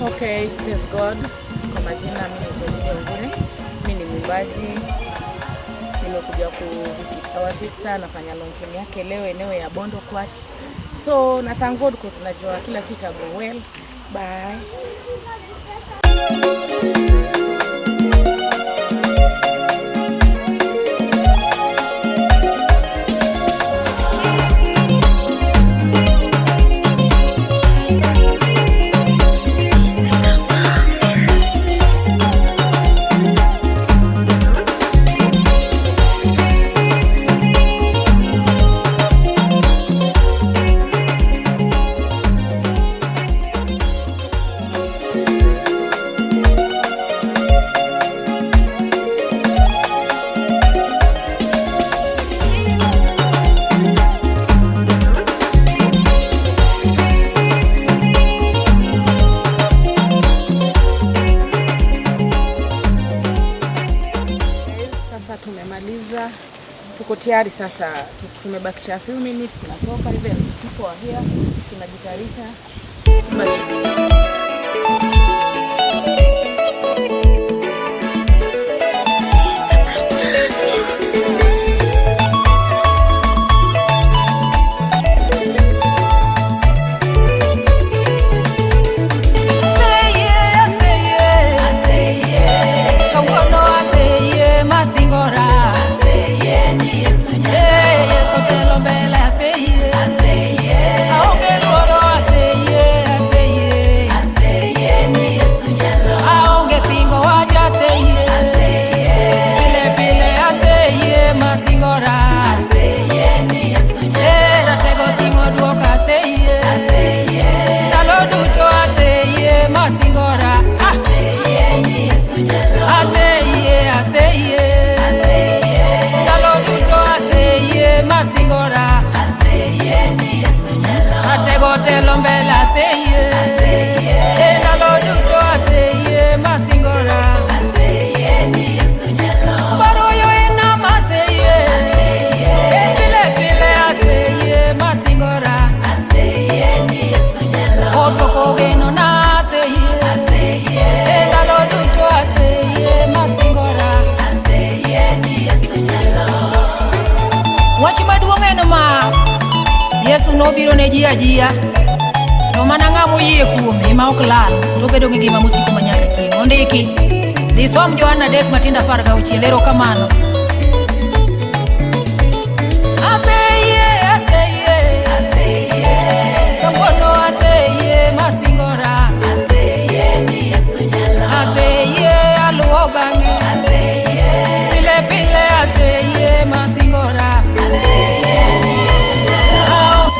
Okay, praise God. Kwa majina mimi naitwa Lydia Ongure. Mimi ni mwimbaji. Nimekuja ku visit our sister, nafanya launching yake leo eneo ya Bondo Kwach. So na thank God cause najua kila kitu go well. Bye. Sasa tumemaliza, tuko tayari sasa, tumebakisha few minutes tunatoka hivi, tuko here tunajitayarisha. Telo mbele aseyie, ndalo duto aseyie masingora. Baroyo enam aseyie, pile pile aseyie masingora. Oduoko geno na aseyie, ndalo duto aseyie masingora. Wach maduong' en ma, Yesu nobiro ne ji ajia, to mana ng'ama oyie kuome ema ok lal, to obedo gi ngima mosiko manyaka chieng'. Ondiki. Dhi som Johana 3 matindo 16. Erokamano. Aseyie, aseyie, kawuono aseyie masingora. Aseyie aluwo bang'e. Pile pile aseyie masingora. Ah,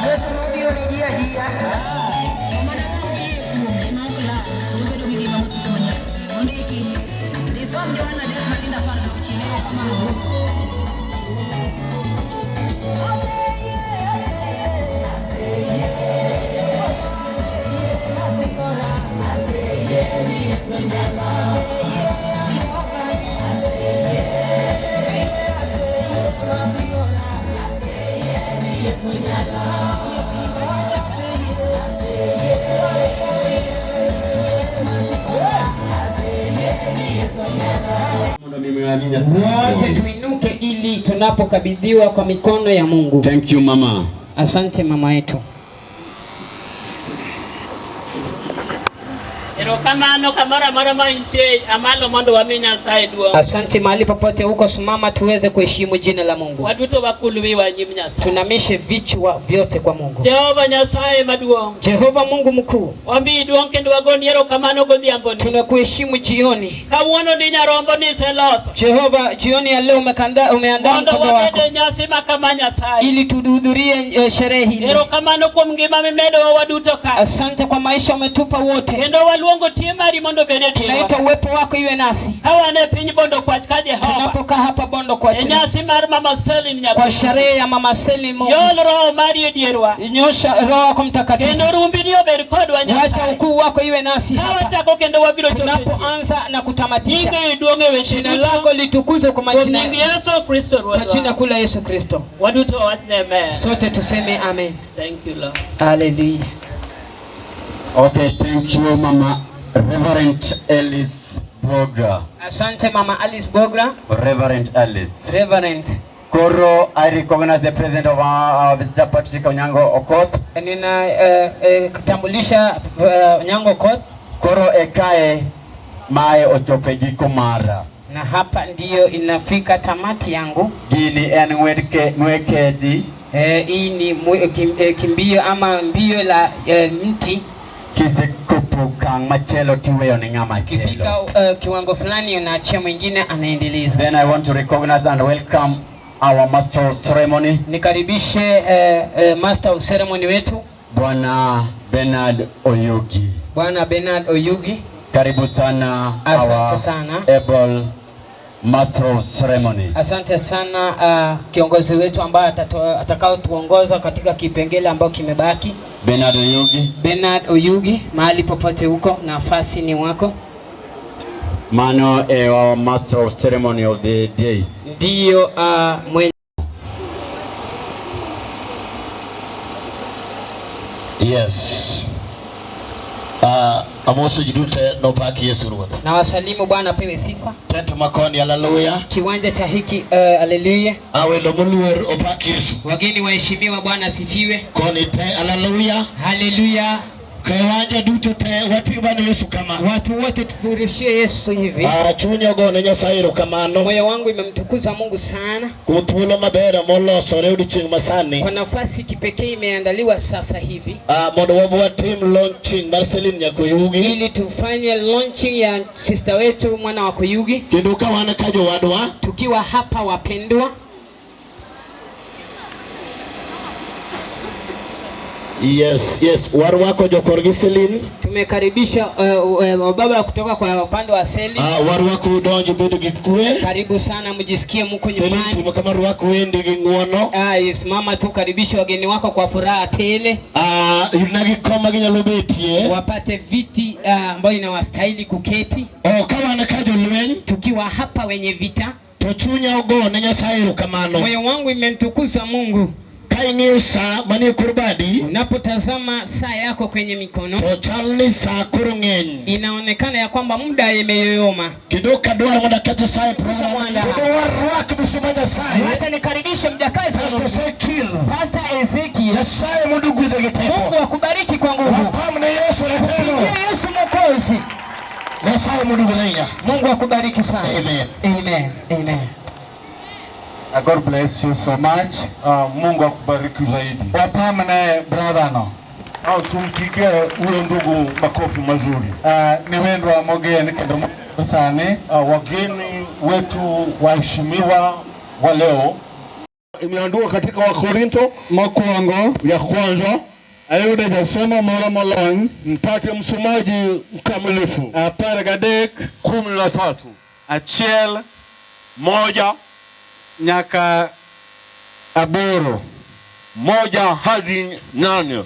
Yesu nobiro ne ji ajia, to mana ng'ama oyie kuome ema ok lal, to obedo gi ngima mosiko manyaka chieng'. Ondiki. Dhi som Johana 3 matindo 16. Erokamano. Aseyie, aseyie, masingora. Aseyie aluwo bang'e. Pile aseyie masingora. Aonge pingo wach aseyie. Masingora. Mondo mi miwani Nyasaye. Wote tuinuke ili tunapokabidhiwa kwa mikono ya Mungu. Thank you, mama. Asante mama yetu. Erokamano kamoro amora ma intie amalo mondo wami Nyasaye duong'. Asante mahali popote huko, simama tuweze kuheshimu jina la Mungu. Waduto wakul wiwa nyim Nyasaye. Tuinamishe vichwa vyote kwa Mungu. Jehova Nyasaye maduong'. Jehova Mungu mkuu, Wamiyi duong' kendo wagoni erokamano godhiamboni. Tunakuheshimu jioni. Kawuono ni nyarombo ni iseloso. Jehova, jioni ya leo umeandaa Mondo mpango wako wabed e nyasi ma kama Nyasaye. Ili tuhudhurie sherehe hili. Erokamano kuom ngima mimedowa waduto ka. Asante kwa maisha umetupa wote. Kendo waluongo Tie mari mondo obed e dierwa. Tunaita uwepo wako iwe nasi Ka wan e piny Bondo Kwach ka Jehova. tunapokaa hapa Bondo kwa E nyasi mar Mama Selin kwa Nyakundi. sherehe ya Mama Selin Mungu, Yol Roho mari e dierwa. nyosha Roho wako Mtakatifu, Kendo rumbini obed kodwa wacha Nyasaye. ukuu wako iwe nasi Ka hapa wachako kendo wabiro chopo. tunapoanza na kutamatisha. Nyingi duong' e weche Jina duto. lako litukuzwe kwa Kuom majina nying Yesu Kristo kwa jina Ruodhwa. kuu la Yesu Kristo, Waduto wachne amen. sote tuseme amen. Thank you Lord. Haleluya. Okay, thank you, Mama Reverend Alice Boga. Asante Mama Alice Bogra, Reverend Alice. Reverend. Koro, I recognize the president of our visitor Patrick Onyango Okoth. Nina kutambulisha Onyango Okoth, Koro ekae mae ochopo e giko mara. na hapa ndiyo inafika tamati yangu. Gini en ng'we keti Hii ni kimbio ama mbio la mti. kisekopo okang' machielo tiweyo ne ng'ama Ukifika chielo. kiwango fulani unaachia mwingine anaendeleza. Then I want to recognize and welcome our master of ceremony, Nikaribishe master of ceremony wetu Bwana Bernard Oyugi. Bwana Bernard Oyugi. Karibu sana Asante our sana. able master of ceremony. Asante sana kiongozi wetu ambaye atakaotuongoza katika kipengele ambayo kimebaki. Bernard Oyugi. Bernard Oyugi, mahali popote huko, nafasi ni wako. Mano e our master of ceremony of the day. Ndiyo mwenye Yes. Amoso ji duto nopak Yesu Ruoth. na wasalimu. Bwana apewe sifa. Tent makoni, haleluya. Kiwanja cha hiki haleluya. Awelo moluor opak Yesu. Wageni waheshimiwa, Bwana asifiwe. Koni te, haleluya. Haleluya. Kiwanja duto te wating Bwana Yesu kama. Watu wote turushie Yesu hivi. Chunya ogone Nyasaye erokamano. Moyo wangu imemtukuza Mungu sana Kuom thuolo maber molosore odiochieng' masani. kwa nafasi kipekee imeandaliwa sasa hivi Mondo wabi watim launching mar Celine Nyakoyugi. ili tufanye launching ya sister wetu mwana wa Koyugi, Kendo ka wan ka jowadwa, tukiwa hapa wapendwa. Yes, warwako jokorgi Celine. Tumekaribisha wababa kutoka kwa upande wa Seli. Warwako udonjo bedo gi kwe. Karibu sana, mjisikie mko Celine nyumbani. timo kama rwak wende gi ng'uono. Simama tu, karibisha wageni wako kwa furaha tele, Yudnagi kom ma ginyalo betie. wapate viti ambayo inawastahili kuketi. Oh, ka wan ka jolweny, Tukiwa hapa wenye vita, to chunya ogone Nyasaye erokamano. moyo wangu imemtukuza Mungu. Ka ing'iyo sa manie kor badi, Unapotazama saa yako kwenye mikono, to chal ni sa koro ng'eny. inaonekana ya kwamba muda imeyoyoma. Kendo ok adwar mondo aketh sa e program. Kendo warwak misumba Nyasaye. Wacha nikaribishe mjakazi Pastor Ezekiel. Pastor Ezekiel. Nyasaye mondo ogwedhe gi teko. Mungu akubariki kwa nguvu. Wapamne Yesu ratelo. Pigie Yesu Mwokozi. Nyasaye mondo ogwedhe ahinya. Mungu akubariki sana. Amen. Amen. Amen. God bless you so much. Mungu akubariki zaidi. Wapamne brother no. Au tumpigie huyo ndugu makofi mazuri. Ni wendwa mogen kendo sani. Wageni wetu waheshimiwa wa leo imeandikwa katika Wakorintho Mokwongo ya kwanza, ayudo jasomo moro molony mpate msomaji mkamilifu 13 13 1 1 nyaka 8 1 hadi 8.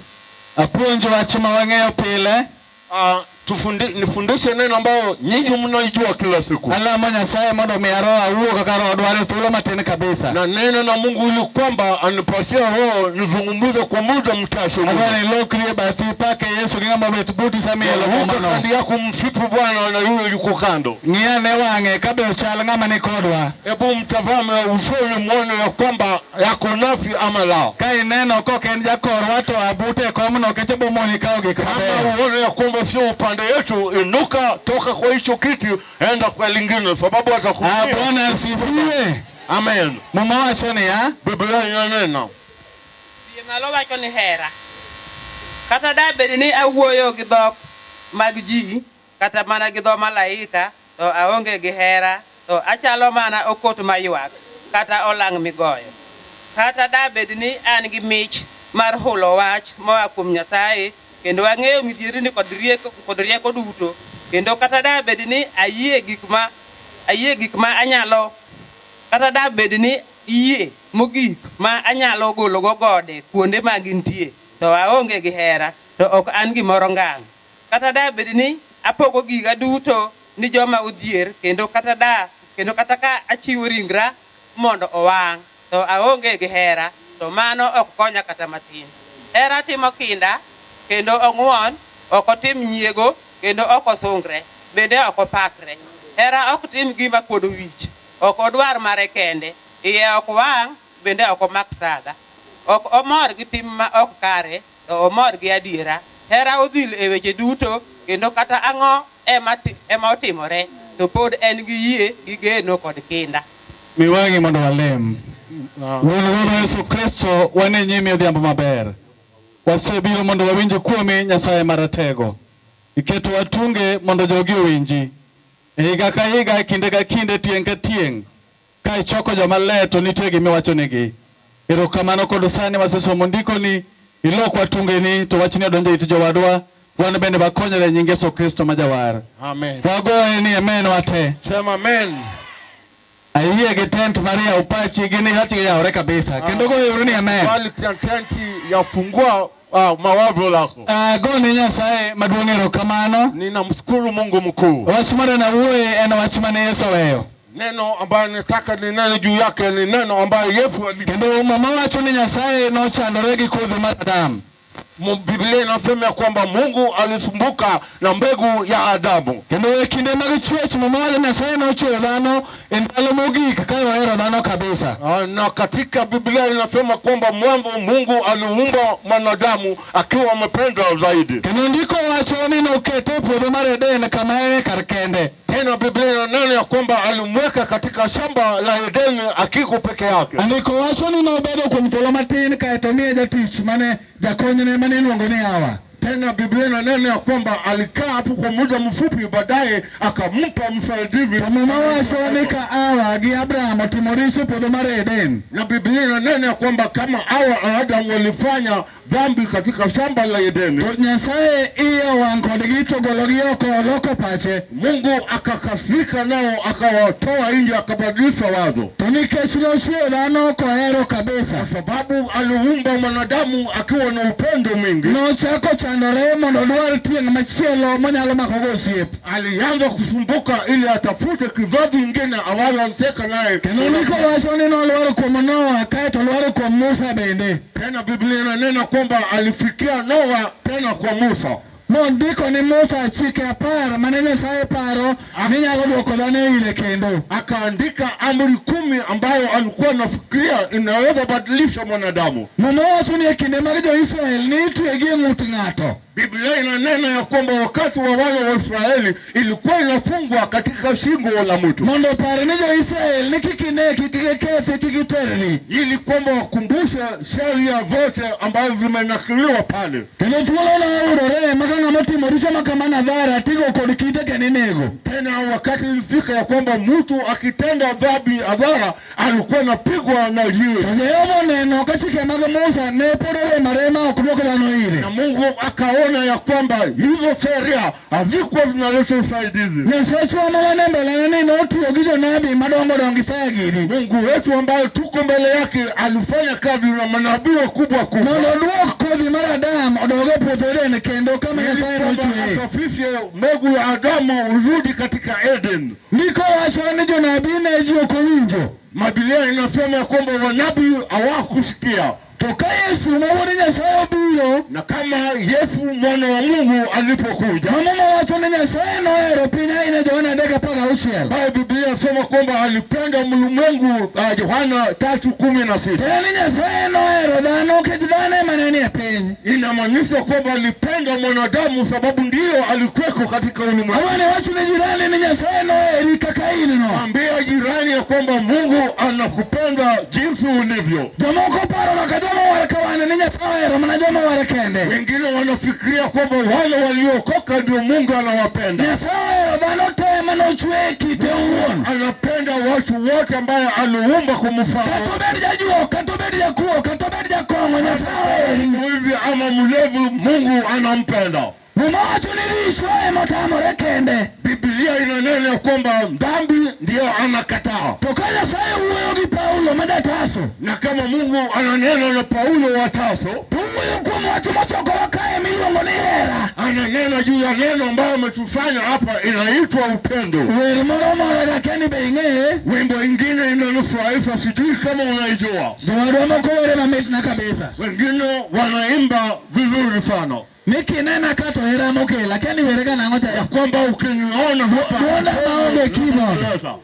Apuonj wach ma wang'eyo pile. Nifundishe neno ambayo nyinyi mnaijua kila siku. Alamo Nyasaye mondo omiya roho awuo kaka roho dwaro e thuolo matin kabisa. Na neno na Mungu ili kwamba anipatie roho nizungumze kwa muda mchache. Adwaro ni ilokri e bathi pake Yesu gi ng'ama obet buti sama ielo Ruka mumano. kando yako msifu Bwana na yule yuko kando. Ng'i ane wang'e kabe ochal ng'ama ni kodwa. Hebu mtazame usoni muone ya kwamba yako nafsi ama la. Ka ineno kok en jakorwa to abute e komno kech obomoni kawo gik mabeyo. Kama uone ya kwamba sio upande yetu, inuka toka kwa hicho kiti, enda kwa lingine, sababu atakutumia. Bwana asifiwe. Amen. Muma wacho niya, Biblia inanena Yie malo wacho ni hera. Kata da bed ni awuoyo gi dhok mag ji, kata mana gi dho malaika, to aonge gi hera, to achalo mana okot maywak, kata olang' migoyo. Kata da bed ni an gi mich mar hulo wach moa kuom Nyasaye, kendo ang'eyo midhierni kod rieko duto, Kendo kata da bed ni ayie gik ma anyalo, kata da bed ni yie mogik ma anyalo gologo gode kuonde ma gintie, to aonge gi hera, to ok an gimoro ngang'. Kata da bed ni apogo giga duto ni joma odhier, kendo kata ka achiwo ringra mondo owang', to aonge gi hera, to mano ok konya kata matin. Hera timo kinda, kendo ong'won, ok otim nyiego, kendo ok osungre, bende ok opakre. Hera ok tim gima kuodo wich, ok odwar mare kende, iye ok wang', bende ok omak sadha. Ok omor gi tim ma ok kare, to omor gi adiera. Hera odhil e weche duto, kendo kata ang'o ema otimore, to pod en gi yie, gi geno kod kinda. Miwangi mondo walem. Wuon Yesu Kristo, wan e nyimi odhiambo maber. Wasebiro mondo wawinj kuomi, Nyasaye maratego. Iketo watunge mondo jogi owinji. E higa ka higa, kinde ka kinde, tieng' ka tieng', ka ichoko joma ler to nitie gima iwachonegi. Erokamano kod sani wasesomo ndikoni, ilok watungeni to wachni odonjo e it jowadwa, wan bende wakonyore e nying Yesu Kristo ma jawar. Amen. Wagoye ni amen wate. Sema amen. Ayie gi tent mar yawo pachi gin wach yawore kabisa. Kendo goyeuru ni amen. Bali tenti ya fungua mawazo lako. Gone Nyasaye maduong' erokamano. Ninamshukuru Mungu mkuu. Wach mane nawuoye en wach mane Yesu oweyo. Neno ambayo nataka ninene juu yake ni neno ambayo Yesu ali. Kendo mama wacho ni Nyasaye nochandore gi kodhi mar Adam. Biblia inasema kwamba Mungu alisumbuka na mbegu ya Adamu. Kendo e kinde mag chwech mama wacho Nyasaye nochweyo dhano e ndalo mogik ka ohero dhano kabisa. Na katika Biblia inasema kwamba mwanzo Mungu aliumba mwanadamu akiwa amependwa zaidi. Kendo ndiko wacho ni nokete e puodho mar Eden kama en kar kende. Tena Biblia inanena ya kwamba alimweka katika shamba la Edeni akiko peke yake. Andiko wacho ni nobedo kuom thuolo matin kaeto miye jatich mane jakonyne mane iluongo ni Hawa. Tena Biblia inanena ya kwamba alikaa hapo kwa muda mfupi, baadaye akampa msaidizi. To muma wacho ni ka Hawa gi Abraham otimo richo e puodho mar Eden. Na Biblia inanena ya kwamba kama Hawa na Adamu walifanya dhambi katika shamba la Edeni, to Nyasaye iye owang' kodgi to gologi oko oloko pache. Mungu akakasirika nao akawatoa nje, akabadilisha wazo. To nikech nochweyo dhano kohero kabisa, kwa sababu aliumba mwanadamu akiwa na upendo mwingi, nochako chandore mondo odwar tieng' machielo monyalo makogo osiep. Alianza kusumbuka ili atafute kizazi kingine awaloteka naye. Kendo ndiko wacho ni nolwaro kuom Noa kaeto olwaro kuom Musa bende. Tena Biblia inanena kwamba alifikia Noa tena kwa Musa. Mondiko ni Musa chike 10 mane Nyasaye paro ni nyalo duoko dhano ire kendo. Akaandika amri 10 ambayo alikuwa anafikiria inaweza badilisha mwanadamu. Muma wacho ni e kinde mag jo-Israel ni itwegi e ng'ut ng'ato. Biblia inanena ya kwamba wakati wa wana wa Israeli ilikuwa inafungwa katika shingo la mtu, mondo opar ni jo-Israel ni kik ineki, kik ikethi, kik iterri, ili kwamba wakumbushe sheria zote ambazo zimenakiliwa pale. Kendo thuolo noyudore ma ka ng'ama otimo richo ma kama nadhara tigo kod kite kendo inego. Tena wakati ilifika ya kwamba mtu akitenda dhambi hadhara alikuwa anapigwa na jiwe. To Jehova oneno ka chike mag Musa ne pod orem arema ok duok dhano ire. Na Mungu akaona ya kwamba hizo sheria hazikuwa zinaleta usaidizi. Nyasachwa ma wan e mbelene ni notiyo gi jonabi madongo dongo Isaya gini. Mungu wetu ambaye tuko mbele yake alifanya kazi na manabii wakubwa kubwa, mondo oduok kodhi mar Adam odog e puoth Eden kendo kama Nyasaye nochweye. Asafishe mbegu ya Adamu urudi katika Eden. Ndiko wacho ni jonabi ne ji ok owinjo. Biblia inasema kwamba wanabii hawakusikia. To ka Yesu ma wuod Nyasaye obiro, na kama Yesu mwana wa Mungu alipokuja, mama wacho ni Nyasaye nohero piny ahinya Yohana 3:16. Bali Biblia inasema kwamba alipenda ulimwengu, Yohana 3:16. Tena ni Nyasaye nohero dhano nikech dhano ema ne nie piny. Inamaanisha kwamba alipenda mwanadamu sababu ndiyo alikuweko katika ulimwengu. Awane wacho ni jirani ni Nyasaye noheri kaka in no. Ambia jirani ya kwamba Mungu anakupenda jinsi ulivyo. Jomoko paro kaka joma owar kawane ni Nyasaye ohero mana joma owar kende. Wengine wanafikiria kwamba wale waliokoka ndio Mungu anawapenda. Nyasaye ohero dhano te manochwe e kite owuon. Anapenda watu wote ambaye aliumba kwa mfano. Kata obed jajuok, kata obed jakuo, kata obed jakong'o, Nyasaye oheri. Mwizi ama mlevi, Mungu anampenda. Muma wacho ni richo ema otamore kende. Biblia inanena ya kwamba dhambi ndiyo anakataa. To ka Nyasaye wuoyo gi Paulo ma ja-Tarso, Na kama Mungu ananena na Paulo wa Tarso, to owuoyo kuom wach mochokowa kae miluongo ni hera. Ananena juu ya neno ambayo ametufanya hapa inaitwa upendo. Wer moro moro akia ni be ing'eye. Wimbo ingine inanifurahisha, sijui kama unaijua. Jowadwa moko were mamitna kabisa. Wengine wanaimba vizuri sana. Ni kinena ka to hera mokela, akia ni were ga nang'o Ya cha. Kwamba ukiniona hapa Duonda maonge keyboard.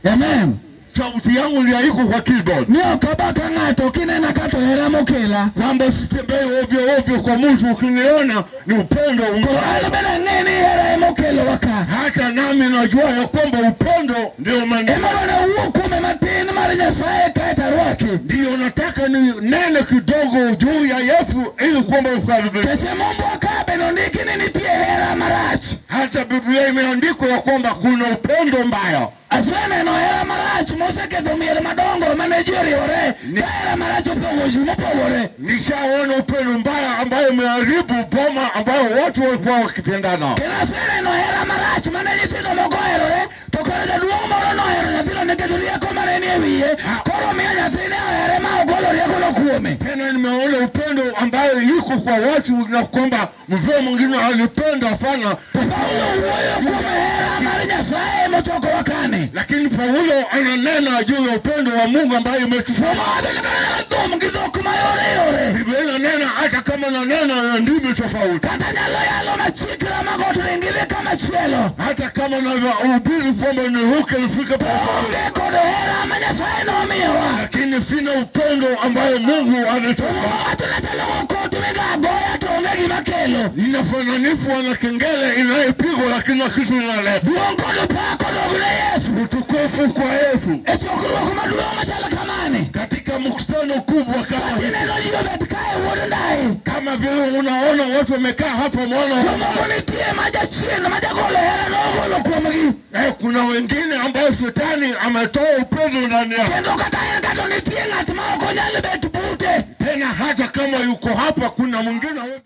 Amen. Sauti yangu ndio iko kwa keyboard. Ni ok abaka ng'ato kinena ka to hera mokela. Kwamba sitembei ovyo ovyo kwa mtu, ukiniona ni upendo. To an bende ang'e ni hera ema okelowa ka. Hata nami najua ya kwamba upendo ndio Ema wana wuo kuome matin mar Nyasaye kae to arwaki. Ndio nataka ni nene kidogo juu ya Yesu ili kwamba ukaribike. Keche Mumbwa ka bende ondiki ni nitie hera marach. Hata Biblia imeandikwa ya kwamba kuna upendo mbaya. Aseneno hera marach moseketho mier madongo mane ji oriwore. Ka hera marach opong'o ji mopogore. Nishaona upendo mbaya ambayo imeharibu boma ambayo watu walikuwa wakipendana. Kendo aseneno hera marach mane nyithindo moko oherore to koro jaduong' moro nohero nyathino nikech rieko mane nie wiye koro miyo nyathine ohere ma ogolo riekono kuome. Tena nimeona upendo ambayo iko kwa watu na kwamba mzee mwingine alipenda sana. To Paulo wuoyo kuom hera mar Nyasaye mochokowa kani. Lakini Paulo ananena juu ya upendo wa Mungu ambayo imetufanya. Muma wacho ni kata nyalo dhum gi dhok mayore yore. Biblia inanena hata kama nanena na ndimi tofauti. Kata nyalo yalo machikra magot ringi dhi kamachielo. Hata kama nahubiri kwamba niruke nifike To onge kod hera ma Nyasaye nomiyowa. Lakini sina upendo ambayo Mungu anatoa. Muma wacho ni chalo go koti migo agoya to onge gima kelo. Inafananishwa na kengele inayopigwa lakini kitu inaleta. Duong' kod pak odog ne Yesu. Utukufu kwa Yesu. E chokruok maduong' machalo kamani. Katika mkutano kubwa kama hii. Tineno ji obet kae wuod ndai. Kama vile unaona watu wamekaa hapa mwana. Jomoko nitie ma jachien ma jagolo hera nogolo kuomgi. Kuna wengine ambao shetani ametoa upendo ndani yao. Kendo kata en kata nitie ng'at ma ok onyal bet bute. Tena hata kama yuko hapa kuna mwingine hawezi.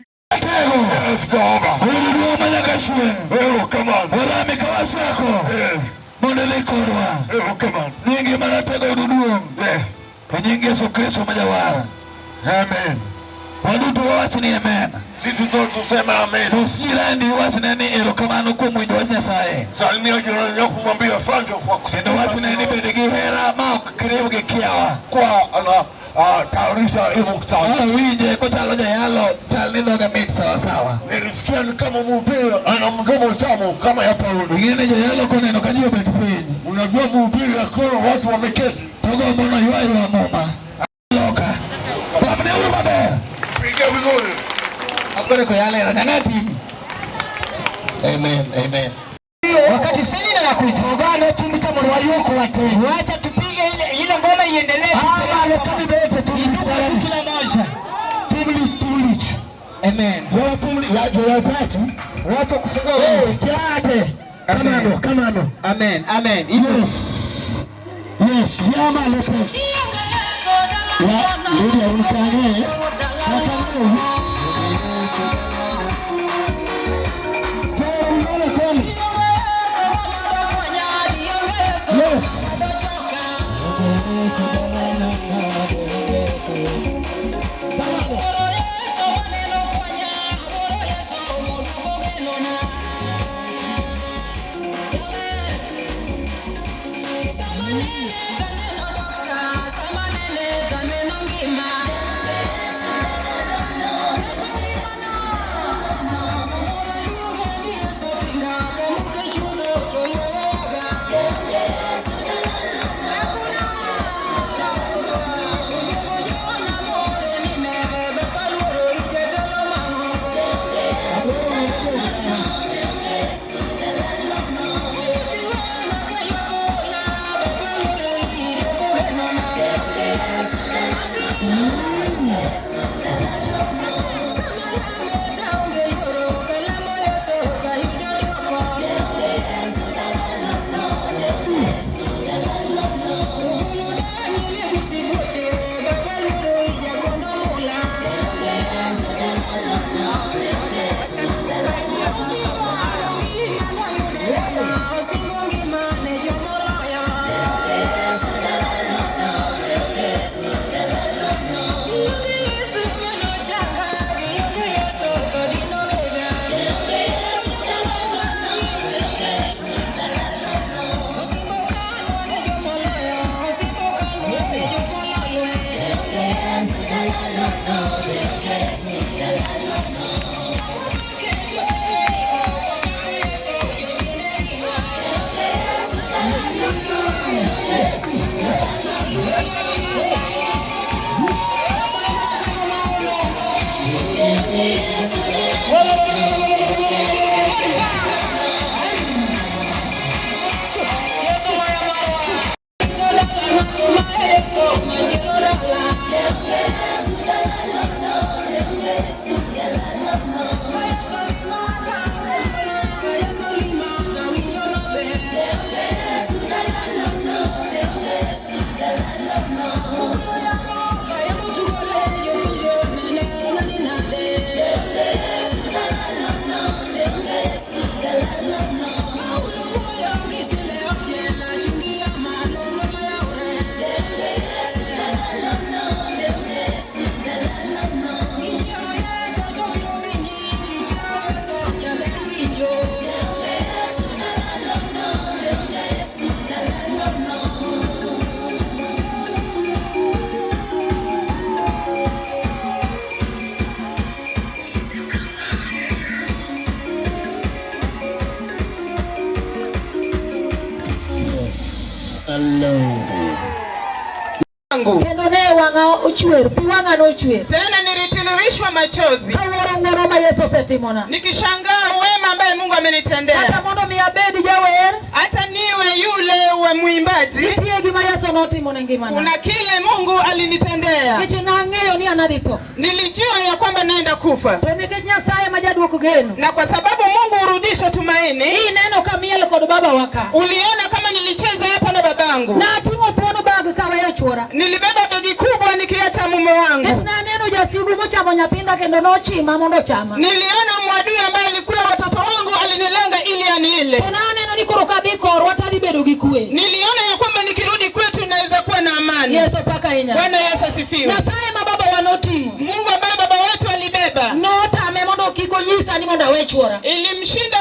Oyudo duong' manyaka chieng'. Walami ka wasako. Mondo idhi kodwa. Nyingi maratego oyudo duong'. To nying Yesu Kristo ma jawar. Amen. Waduto wawach ni amen. Sisi zote tuseme amen. Mos jirani wachne ni erokamano kuom winjo wach Nyasaye. Salimia jirani yako mwambie asante kwa Kendo wachne ni bed gi hera ma ok riw gi kiawa. Kwa ana tayarisha hii mkutano. Awinje kochalo jayalo chal ni dhoge mit sawa sawa. Nilisikia ni kama mhubiri ana mdomo tamu kama ya Paulo. Ing'e ni joyalo koneno ka ji obet piny. Unajua mhubiri akiona watu wameketi to gombo noywa ywa muma. Loka. Pamne uru maber. Piga vizuri. Akore koyalo era nang'ati. Amen, amen. Wakati Selina anakuja. Ogane tumta mondo wayuok wate. Wacha tupige ile ngoma iendelee. Malo kabibete Inuka tu kila moja. Tumli tumli. Amen. Wewe tumli wajo wapati. Wacha kufungua Eh, kiate. Kamano, kamano. Amen, amen. Yes. Yes, yama lope. Ya, Lydia unkane. Kamano. Yes. Kendo ne wang'a ochwer, pi wang'a nochwer. Tena nilitiririshwa machozi. Kawuoro ng'wono ma Yesu osetimona. Nikishangaa wema ambaye Mungu amenitendea. Kata mondo mi abed jawer. Hata niwe yule wa mwimbaji. Nitie gima Yesu notimo ne ngimana. Kuna kile Mungu alinitendea. Nikech nang'eyo ni anadhi tho. Nilijua ya kwamba naenda kufa. To nikech Nyasaye ma jaduok geno. Na kwa sababu Mungu hurudisha tumaini. Ineno ka miel kod babawa ka. Uliona kama nilicheza hapa na babangu. Nating'o thuon bag kaweyo chuora. Nilibeba begi kubwa nikiacha mume wangu. Nikech naneno jasigu mochamo nyathinda kendo nochima mondo ochama. Niliona mwadui ambaye alikula watoto wangu alinilenga ili aniile. To naneno ni koro kadhi korwa tadhi bedo gi kwe. Niliona ya kwamba nikirudi kwetu naweza kuwa na amani. Yesu paka ahinya. Bwana Yesu asifiwe. Nyasaye ma babawa noting'o. Mungu ambaye baba wetu alibeba. Notame mondo kik onyisa ni mondo awe chuora. Ilimshinda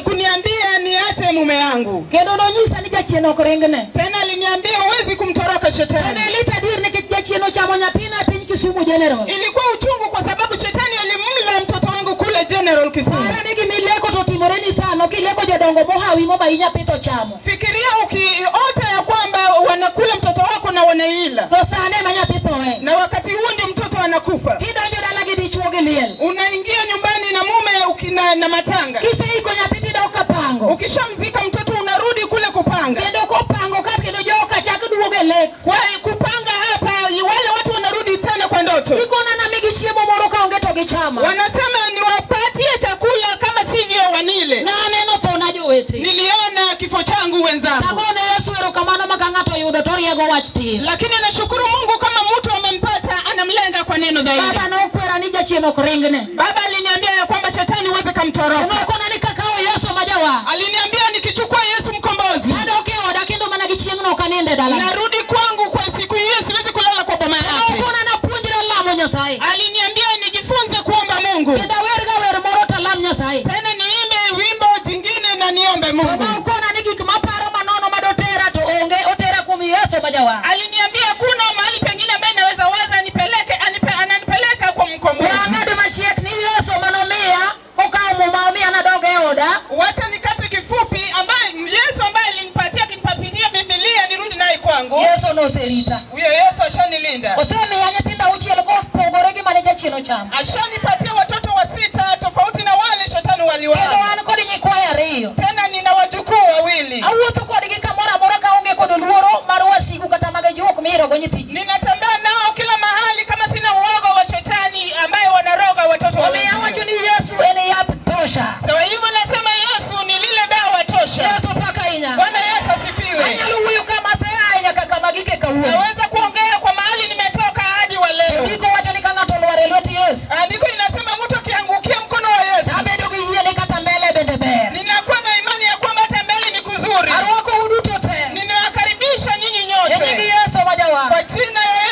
kuniambia niache mume wangu. Kendo nonyisa ni jachien ok ringne. Tena aliniambia huwezi kumtoroka shetani. Ne lit adier nikech jachien ochamo nyathina e piny Kisumu General. Ilikuwa uchungu kwa sababu shetani alimla mtoto wangu kule General Kisumu. Para ni gimileko to timore ni sano kileko jodongo mohawi momayi nyathi to chamo. Fikiria ukiota ya kwamba wanakula mtoto wako na wanaila. To sane ema nyathi thoe. Na wakati huo ndio mtoto anakufa. Tidonjo dala gi dichuo gi liel. Unaingia nyumbani na mume ukina na matanga. Kiseiko nyathi tidok ka pango. Ukishamzika mtoto unarudi kule kupanga. Kendo kopango ka kendo joka chak duogo e lek. Kwa kupanga hapa wale watu wanarudi tena kwa ndoto. Gikona na migi chiemo moro kaonge to gichama. Wanasema niwapatie chakula kama sivyo wanile. Naneno thona jowete. Niliona kifo changu wenzangu. Tagone Yesu erokamano ma ka ng'ato oyudo to riego wach tir. Lakini nashukuru Mungu kama mtu amempata anamlenga kwa neno dhahiri. Baba nokwera ni jachien ok ringne. Baba aliniambia ya kwamba shetani huwezi kumtoroka. Nokona ni kakawo Yesu ma jawar. Aliniambia nikichukua Yesu mkombozi. Adok e oda kendo mana gi chieng'no ok aninde dalana. Narudi kwangu kwa siku hiyo siwezi kulala kwa boma yake. Nokona napuonjra lamo Nyasaye. Aliniambia nijifunze kuomba Mungu. Kendo awer ga wer moro talam Nyasaye. Tena niimbe wimbo jingine na niombe Mungu. Nokona ni gik maparo manono madotera to onge otera kuom Yesu ma jawar. Aliniambia kuna mahali pengine ambaye naweza waza nipeleke ananipeleka kwa mkombozi. Wang'ado machiek ni Yesu manomiya kokawo muma omiya nadog e oda. Wacha nikate kifupi ambaye Yesu ambaye alinipatia akinipatia Biblia nirudi naye kwangu. Yesu noserita. Huyo Yesu ashanilinda. Osemiya nyithindo auchiel kopogore gi mane jachien ochamo. Ashanipatia watoto wa sita tofauti na wale shetani waliwala. Kendo an kod nyikwaya ariyo. Tena nina wajukuu wawili. Awuotho kodgi kamoro amora kaonge kod luoro mar wasigu kata mag juok mirogo nyithi ji. Ninatembea nao kila mahali kama sina uoga wa shetani ambaye wanaroga watoto wa Omiyo wengine. awacho ni Yesu en yath tosha. Sawa hivyo nasema Yesu ni lile dawa tosha. Yesu paka ahinya. Bwana Yesu asifiwe. Anyalo wuoyo kama aseaye nyaka kama gike kawuono. Naweza kuongea kwa mahali nimetoka hadi wa leo. Ndiko wacho ni ka ng'ato olwar e lwet Yesu. Andiko inasema mtu akiangukia mkono wa Yesu. Abedo gi yie ni kata mbele bende ber. Ninakuwa na imani ya kwamba hata mbele ni kuzuri. Arwako uduto te. Ninawakaribisha nyinyi E nying nyote Yesu ma jawar. kwa jina ya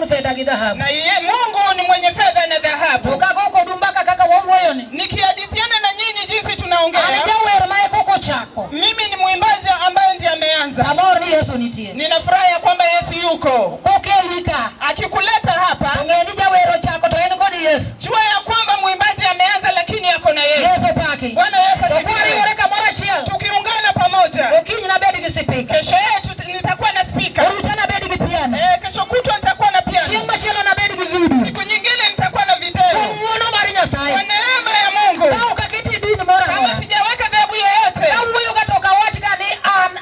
fedha gi dhahabu. Na yeye Mungu ni mwenye fedha na dhahabu. To kago kodu mbaka kaka wawuoyo ni. Nikihadithiana na nyinyi jinsi tunaongea. An jawer ma ekoko chako. Mimi ni mwimbaji ambaye ndiye ameanza. Amor ni Yesu nitie. Nina furaha ya kwamba Yesu yuko. Kokeli ka. Akikuleta hapa, To ng'e ni jawer ochako to en kod Yesu. Jua ya kwamba mwimbaji ameanza lakini ako na Yesu. Yesu paki. Bwana Yesu To asifiwe. kwariwore kamoro achiel. Tukiungana pamoja. Okinyi nabed gi sipika. Kesho yetu nitakuwa na spika. Orucha nabed gi piano. Kesho kutwa nitakuwa na piano. Chieng' machielo nabed gi video. Siku nyingine nitakuwa na video. Kuom ng'wono mar Nyasaye. Kwa neema ya Mungu. Ka ok aketo din moro Kama amora. sijaweka dhehebu yoyote. Kawuoyo ga to ok awach ga ni an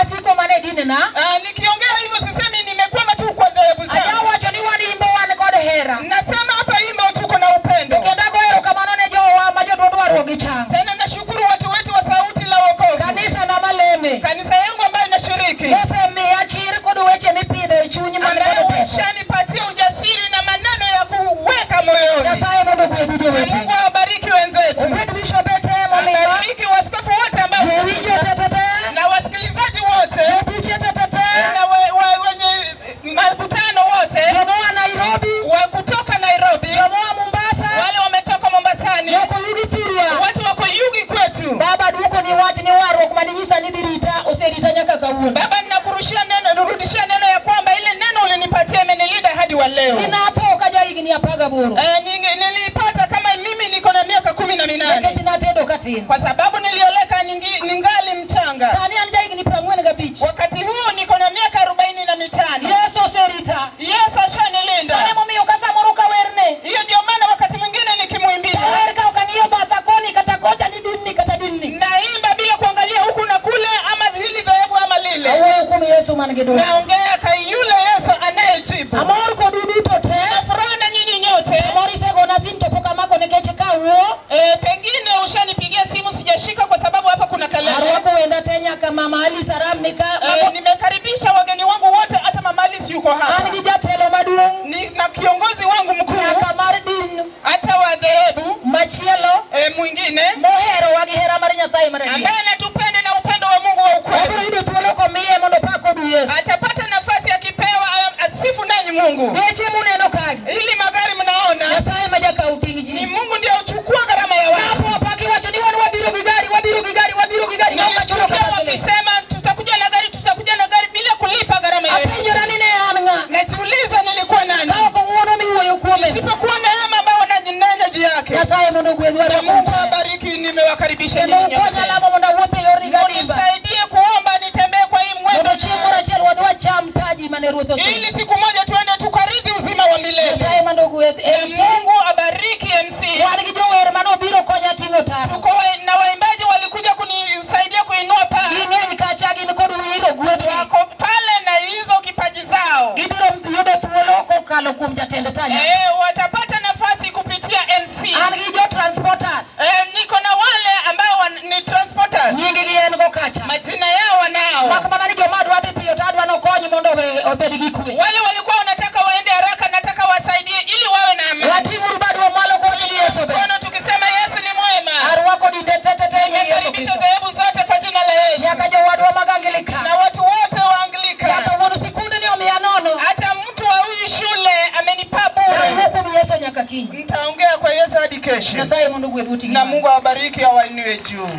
asiko mana e din na. Nikiongea hivyo sisemi nimekwama tu kwa dhehebu zangu. Ajawacho ni wan imbo wan kod hera. Nasema hapa imbo tuko na upendo. Kendo ago erokamano ne jowa ma jodwond warruok gi chang. Tena nashukuru watu wetu wa sauti la wokovu. Kanisa na maleme. Kanisa yangu ambayo nashiriki. Osemiya chir kod weche mipidho e chuny man kod Ambayo teko. washanipatia ujasiri na maneno ya kuweka moyoni. Nyasaye mondo ogwedhu jowete. Mungu awabariki wenzetu. Ogwedh bishobe te momiwa. Abariki waskofu wote ambao Jowinjo te te te. na wasikilizaji wote Jobuche te te te. na wenye makutano wote Jomoa Nairobi. wa kutoka Nairobi, Jomoa Mombasa. wale wametoka Mombasani, Joko Yugi Thurwa. watu wako Yugi kwetu. Baba duoko ni wach ni warruok maninyisa ni dhi rita oserita nyaka kawuono. Baba, ninakurushia neno, nirudishia neno ya kwamba ile neno ulinipatia imenilinda hadi wa leo. Ninatho ka ja higni 18. Nilipata kama mimi niko na miaka 18 Nikech natedo katin. kwa sababu nilioleka ningali mchanga. Sani an ja higni 45. Wakati huu niko na miaka 45. Yesu oserita. Yesu ashanilinda. Mano emomiyo ka samoro kawerne. Hiyo ndio maana wakati mwingine nikimwimbia Tawer ka ok ang'iyo batha koni kata kocha ni dinni kata dinni. naimba bila kuangalia huku na kule, ama hili dhehebu ama lile. Awuoyo kuom Yesu man gi duoko. Naongea ka yule Yesu anayejibu. Amor kodu duto te. Na furaha na nyinyi nyote. Amor isegona sim to pok amako nikech kawuo. Pengine ushanipigia simu sijashika kwa sababu hapa kuna kelele. Arwako wenda te nyaka mama Alice Aram nika. Nimekaribisha wageni wangu wote, hata mama Alice yuko hapa. An gi jatelo maduong'. Ni na kiongozi wangu mkuu Nyaka mar din hata wa dhehebu machielo mwingine moherowa gi hera mar Nyasaye mar adier. ambaye anatupenda na upendo wa Mungu wa ukweli. Obiro yudo thuolo komiye mondo opak kodu Yesu. Atapata nafasi akipewa asifu nanyi Mungu. Geche muneno kagi. Ili magari mnaona Nyasaye ma jakaw ting' ji. ni Mungu ndiye uchukua gharama ya watu. Kapo apaki wacho ni wan wabiro gi gari, wabiro gi gari, wabiro gi gari ma ok achulo Nilisikia kata siling. wakisema tutakuja na gari, tutakuja na gari bila kulipa gharama yoyote. Apenjora ni ne an ng'a? Najiuliza nilikuwa nani? Ka ok ong'uono miwuoyo kuome. Isipokuwa neema ambayo wanajinenya juu yake. Nyasaye mondo ogwedhwa Na Mungu awabariki, nimewakaribisha Kendo nyinyi ukonya nyote. lamo mondo awuoth e yorni gadimba. Unisaidie kuomba nitembee kwa hii mwendo. Mondo chieng' moro achiel wadhi wacham taji mane Ruoth osingo. Ili siku moja tuende tukarithi uzima wa milele. Nyasaye mondo ogwedh Na MC. Mungu abariki MC. Wan gi jower manobiro konya ting'o tado. Tuko na waimbaji walikuja kunisaidia kuinua paa. Ging'eny kacha gin kod wiro gwedhgi. Wako pale na hizo kipaji zao. Gibiro yudo thuolo kokalo kuom jatend tanya. Watapata nafasi kupitia MC. An gi jo transporters. Niko na wale ambao ni transporters. Nying gi en go kacha. Majina yao wanao. Mak mana ni joma dwa dhi piyo to adwa nokony mondo obed gi kwe. Wale walikuwa wanataka waende haraka, nataka wasaidie ili wawe na amani. Wating'uru badwa malo kwa ajili Yesu be. Mkono tukisema Yesu ni mwema. Arwako dinde te te te e nying Yesu Nimekaribisha Kristo. dhehebu zote kwa jina la Yesu. Nyaka jowadwa mag Anglika. Na watu wote wa Anglika. Nyaka wuon sikunde ni omiya nono. Hata mtu wa huyu shule amenipa bure. Nawuo kuom Yesu nyaka kiny. Nitaongea kwa Yesu hadi kesho. Nyasaye mondo ogwedhu oting'u Na malo. Mungu awabariki awainue juu.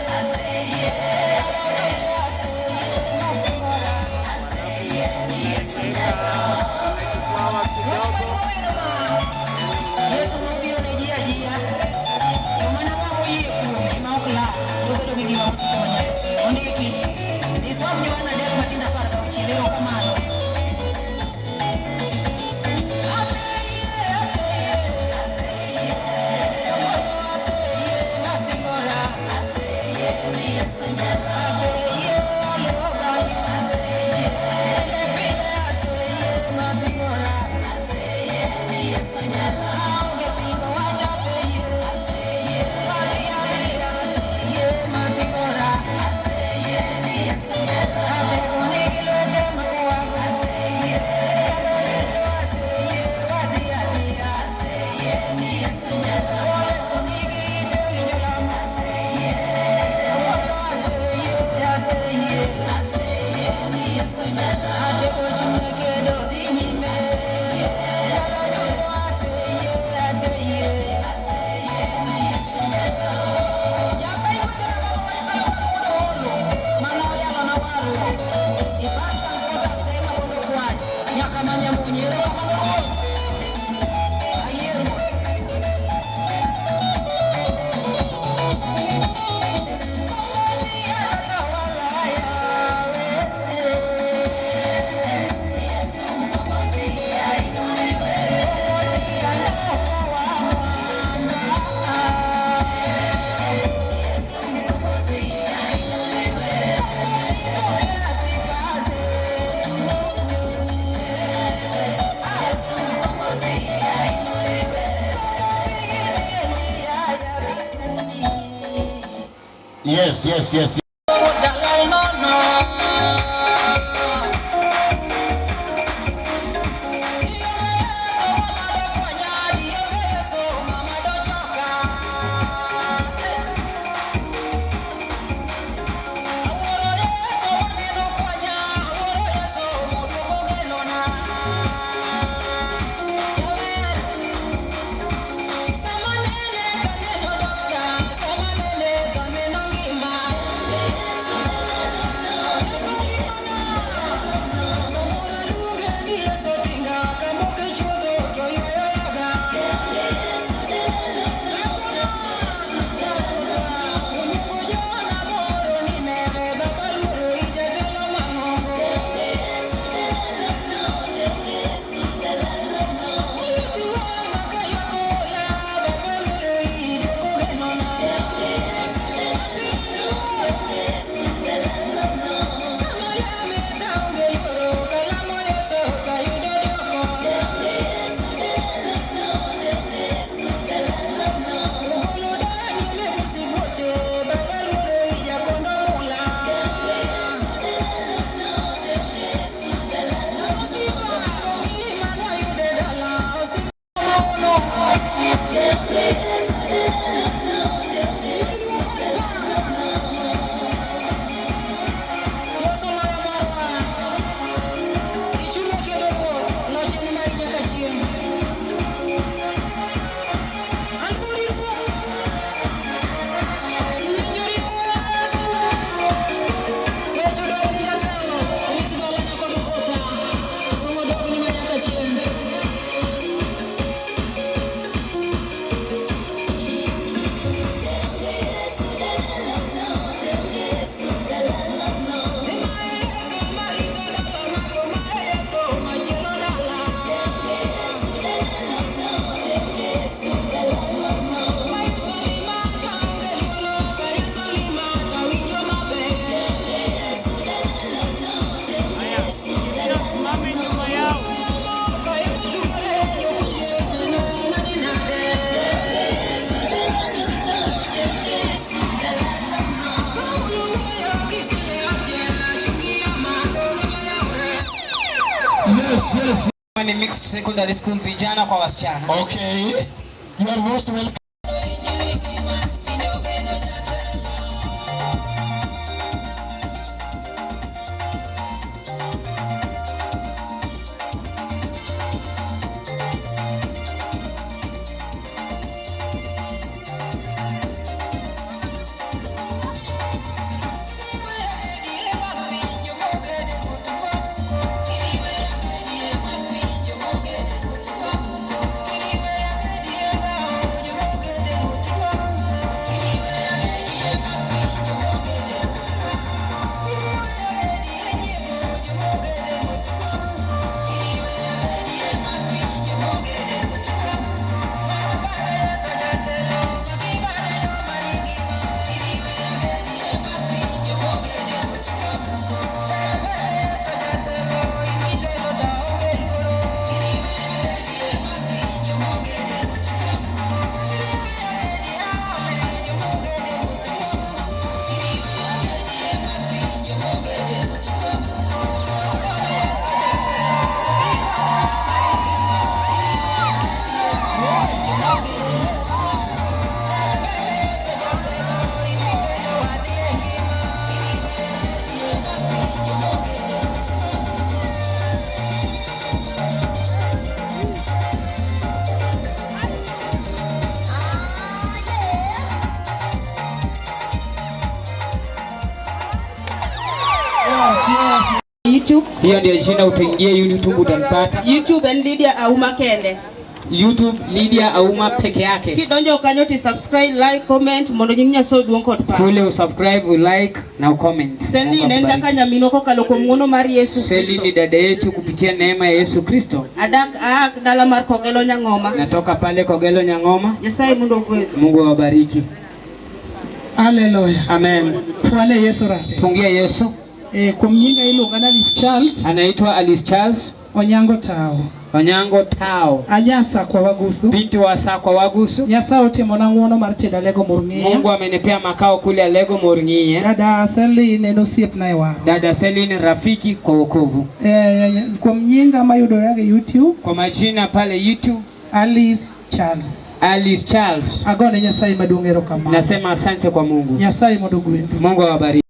Aseye, Yes. Yes. Ni mixed secondary school vijana kwa wasichana. Okay. You are most welcome. YouTube. Hiyo ndio jina, utaingia YouTube utanipata. YouTube en Lydia Auma kende. YouTube Lydia Auma peke yake. Kidonjo kanyo ti subscribe, like, comment mondo nying Nyasaye oduong' kod pak. Kule usubscribe, ulike na ucomment. Seli Mungu ne en akubariki. kaka nyaminwa kokalo kuom ng'wono mar Yesu Seli Kristo. ni dada yetu kupitia neema ya Yesu Kristo. Adak aa dala mar Kogelo Nyang'oma. Natoka pale Kogelo Nyang'oma. Nyasaye mondo ogwedhu. Mungu awabariki. Haleluya. Amen. Pwale Yesu rate. Fungia Yesu. Kuom nyinga iluonga ni Alice Charles. Anaitwa Alice Charles Onyango Tao. Onyango Tao. Anyasa kwa Wagusu. Binti wa Sakwa Wagusu. Nyasaye otimona ng'uono mar tedo Alego Murng'iye. Mungu amenipea makao kule Alego Murng'iye. Dada Celine en osiepna e waro. Dada Celine rafiki kwa wokovu. Eh, kuom nyinga mayudore e YouTube. Kwa majina pale YouTube Alice Charles. Alice Charles. Agone Nyasaye maduong' erokamano. Nasema asante kwa Mungu. Nyasaye mondo ogwedhu. Mungu awabariki.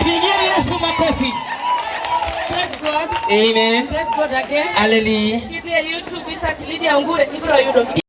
Pigia Yesu makofi. Praise God. Amen. Praise God again. Hallelujah. Kidhi e YouTube isearch Lydia Ongure ibiro yudo. Yeah.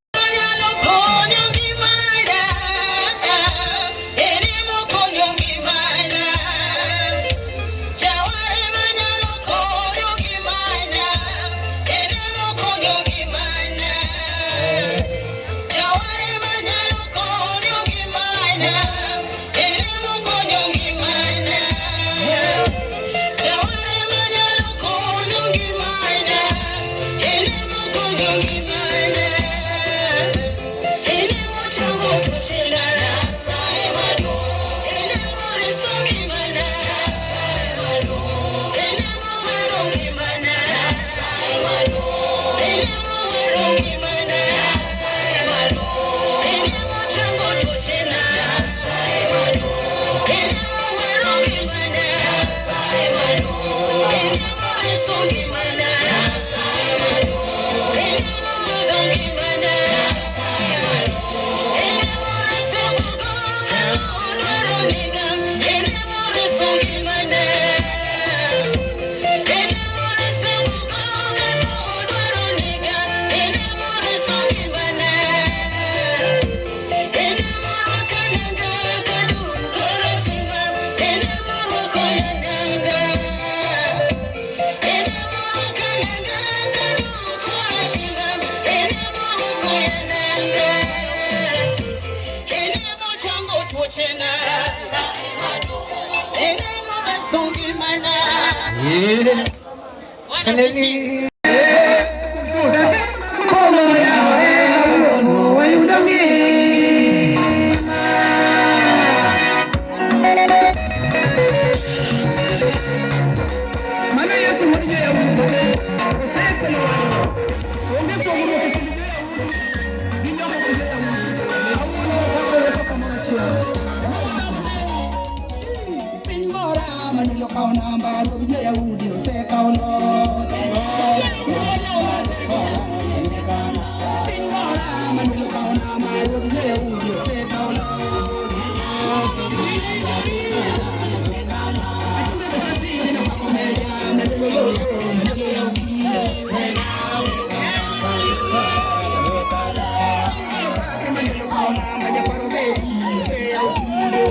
Bwana asifiwe. Mano Yesu wuod jo-Yahudi osekelo warruok. Onge pogruok e kind jo-Yahudi gi joma ok jo-Yahudi. Kawuono wapako Yesu kamoro achiel. Piny mora manilo kawo namba, ruodh jo-Yahudi osekawo loch. Piny mora manilo kawo namba, ruodh jo-Yahudi osekawo loch. Atunge basi napako meja, manilo locho, manilo yaukilo. Manilo kawo namba, japaro bebi, oseyaukilo.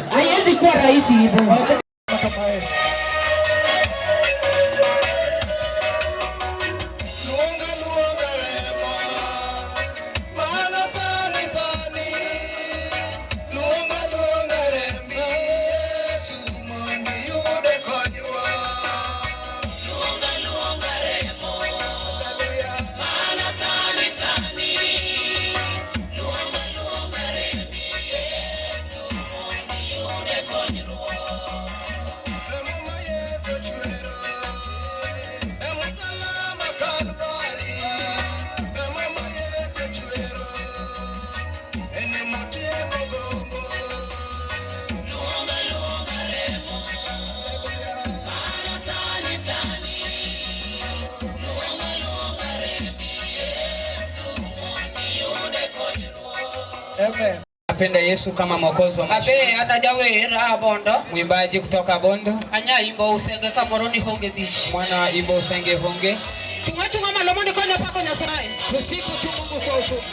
Haiwezi kuwa rahisi hivyo. Amen. Napenda Yesu kama mwokozi wa maisha. Abe ana jawer a Bondo. Mwimbaji kutoka Bondo. Anya imbo Usenge kamoro ni Honge Beach. Mwana wa Imbo Usenge Honge. Chunga chunga malo mondo ikonya pako Nyasaye. Tusifu tu Mungu kwa ufupi.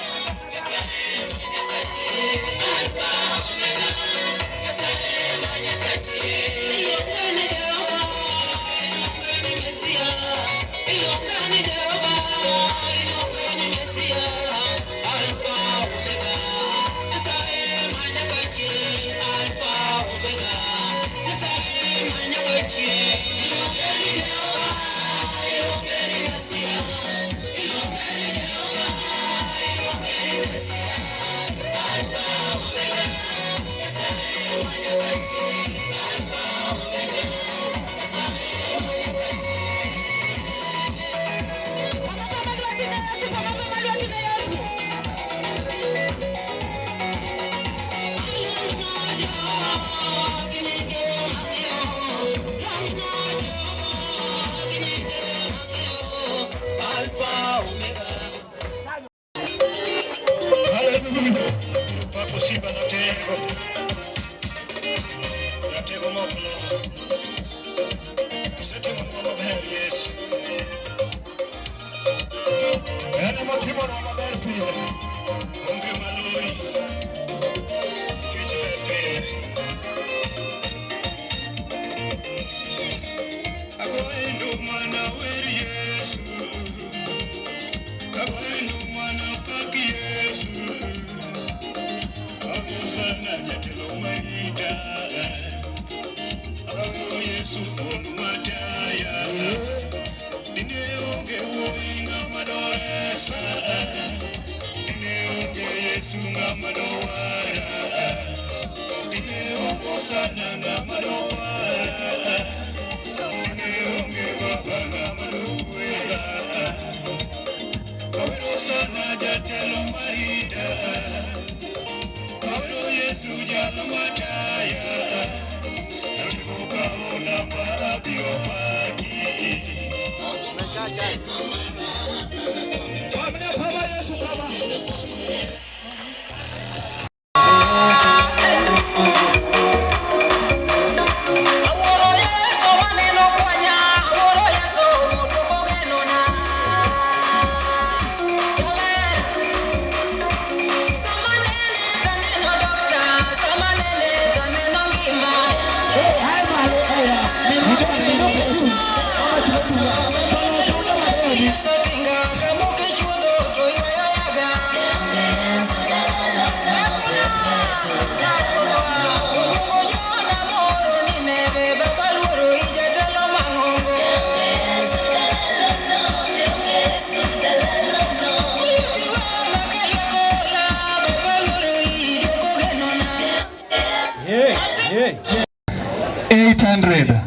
800,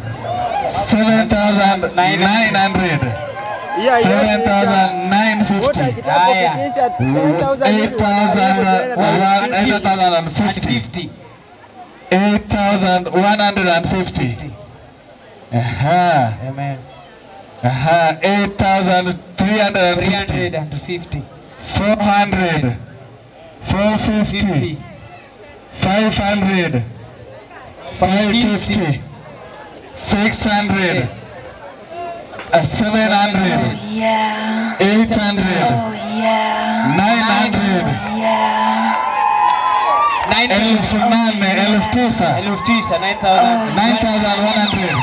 7,900, 7,950, 8,050, 8,150. Aha. Amen. Aha, 8,350, 350. 400, 450, 500, 550, 600, 700, 800, 900, 8,000, 9,000, 9,000, 9,000.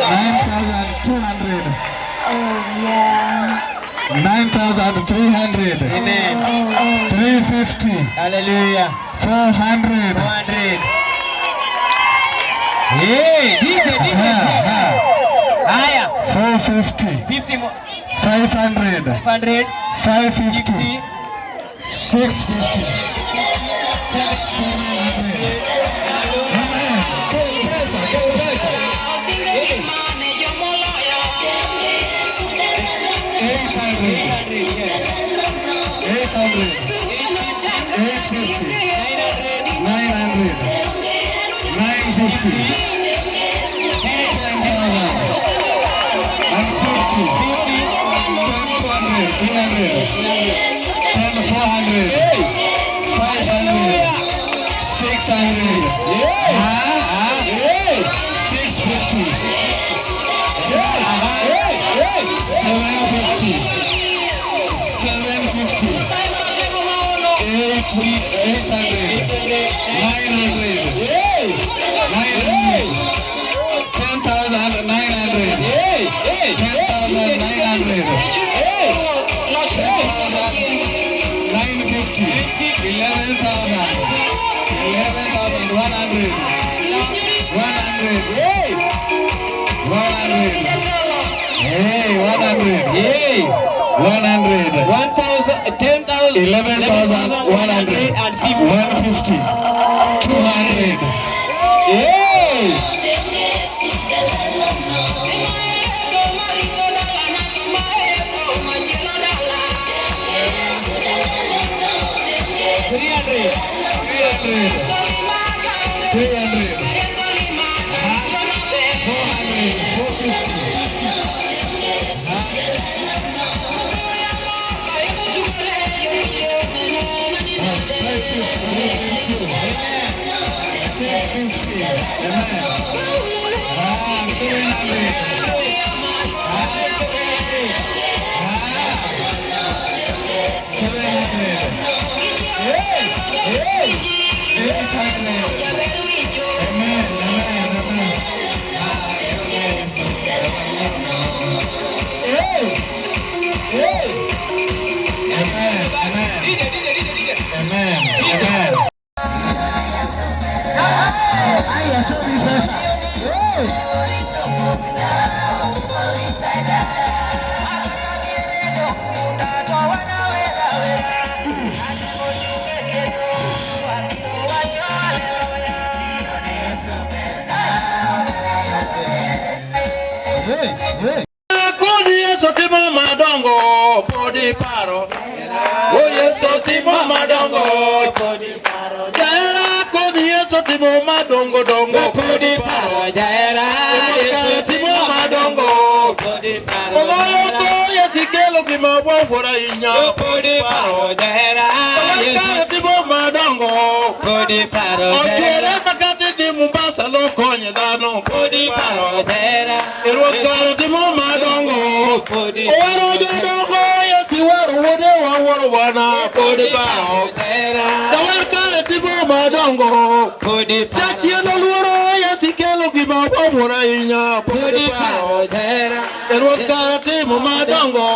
9,100, 9,200, 9,300, Amen. 350, Hallelujah. 400, 400. Hey, DJ, DJ. Haya. 450, 50 mo 500, 500. 550, 650, 800, 850, 900, 950, 10,000, 50, 10,200, 300, 10,400, 800, 900, 900, 10,900, 10,900, 950, 11,000, 11,100, 100, 100, hey, 100, hey, 100, 1,000, 10,000, 11,100, 150, 200, hey. 300, 300, 300, 400, 450. 650. Amen. 700. 700. 800. Amen. Amen. Amen. Amen. Amen. Amen. Amen. Haya, sorry pesa. Kodi Yesu timo madongo, podi paro. O Yesu timo madongo, Jahera kodi Yesu timo madongo dongo, podi paro. Jahera Yesu timo madongo, Oloyo to Yesu kelo gima wuoro ahinya, podi paro. Jahera Yesu timo madongo, podi paro. Ochiere makati dhi Mombasa nokonyo dhano, podi paro. Jahera Ruoth kare timo madongo, owaro jodongo, Yesu waro wuode wawuoro bwana, podi paro. Jawar kare timo madongo, jachien oluoro Yesu kelo gima wuoro ahinya, podi paro. Ruoth kare timo madongo,